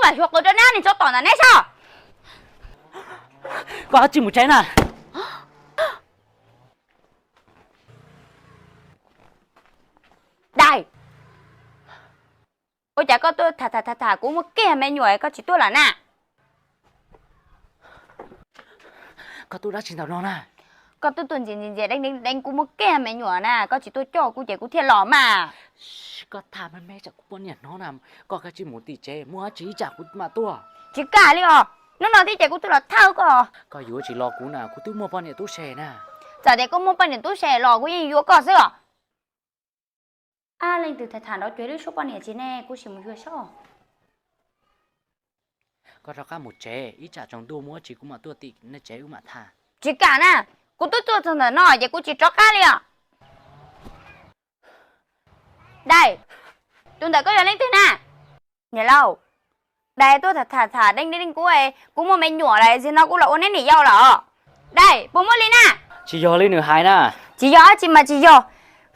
Pam xyuas qws rau neb niag tsov tom ntawm neb soj. Koj tsis mus tsev na. Dais, ua cas koj tuaj tham tham tham tham kuv muaj kiag me nyuam koj tsis tuaj lawm na? Koj tuaj dab tsi ntawm no na? Koj tuaj tuaj ntxias ntxias ntxias deev deev deev kuv muaj kiag me nyuam na, koj tsis tuaj coj kuv ces kuv thiaj los mas. Koj tham me me tsam kuv poj niam hnov na, koj kav tsij mus tim tsev, muaj dab tsi ib tsam kuv mam tuaj. Tsis kam li os, hnub no thiab ces kuv twb los thawj koj. Koj yuav tsis los kuv na, kuv twb muaj poj niam tub se na. Txawm tias koj muaj poj niam tub se los kuv yeej yuav koj xwb os. Ab, leej twg tham tham nrov cuag lub suab poj niam tsis ne, kuv sim mus yuav saib. Koj rov qab mus tsev, ib tsam tsaus ntuj muaj dab tsi kuv mam tuaj tim nej tsev wb mam tham. Tsis kam na, kuv twb tuaj txog ntawm no ces kuv tsis rov qab li os. Dais, tus ntawm koj yog leej twg na? Niam laus, dais tuaj tham tham tham deev deev kuv, kuv muaj me nyuam lawm, zaum no kuv los ua neb niam yau lawm. Dais, puas muaj li na? Tsis yog li nws hais na. Tsis yog dab tsi mas tsis yog.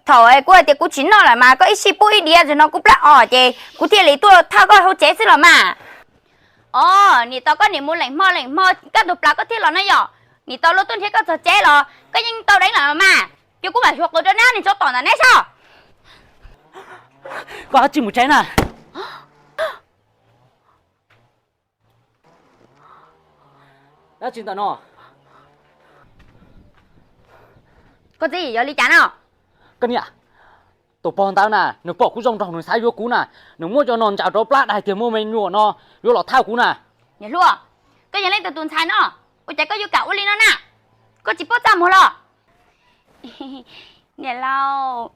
Thaum kuv hais tias kuv tsis noj lawm mas koj ib sij pub ib diav, zaum no kuv plab os ces kuv thiaj li tuaj thawj koj hauv tsev xwb los mas. Os, niam tos koj niam mus leem hmo leem hmo kaj ntug plaws koj thiaj los no yom? Niam tos luag tuaj nrhiav koj txog tsev los koj yeej tau deev lawm mas. Ces kuv mam xyuas qws rau neb niag tsov tom ntawm neb soj. Koj tsis mus tsev na. Dab tsi ntawm no? Koj txiv, yog li cas no? Koj niam, tus pog ntawd na, nws pom kuv zoo nraug nws xav yuav kuv na, nws muab cov no ntsaws rau plab dais tias muaj me nyuam no yuav los thawj kuv na. Niam hluas, koj yog leej twg tus ntxhais no, ua cas koj yuav kam ua li no na? Koj tsis paub txaj muag los? Niam laus,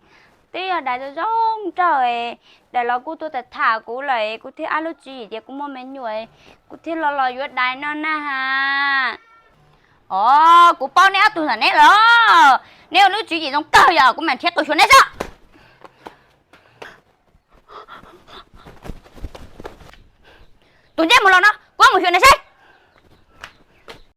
twb yog dais zoo zoo nraug, dais los kuj tuaj tham tham kuv lawm, kuv thiaj ab lub tswv yim tias kuv muaj me nyuam, kuv thiaj los los yuav dais no na has. Os, kuv paub neb ob tug ntawm neb los, neb ua lub tswv yim zoo kawg, yog kuv mam nrhiav qws xyuas neb xwb. Tus ntsej muag laus no, kuv mus xyuas nws seb.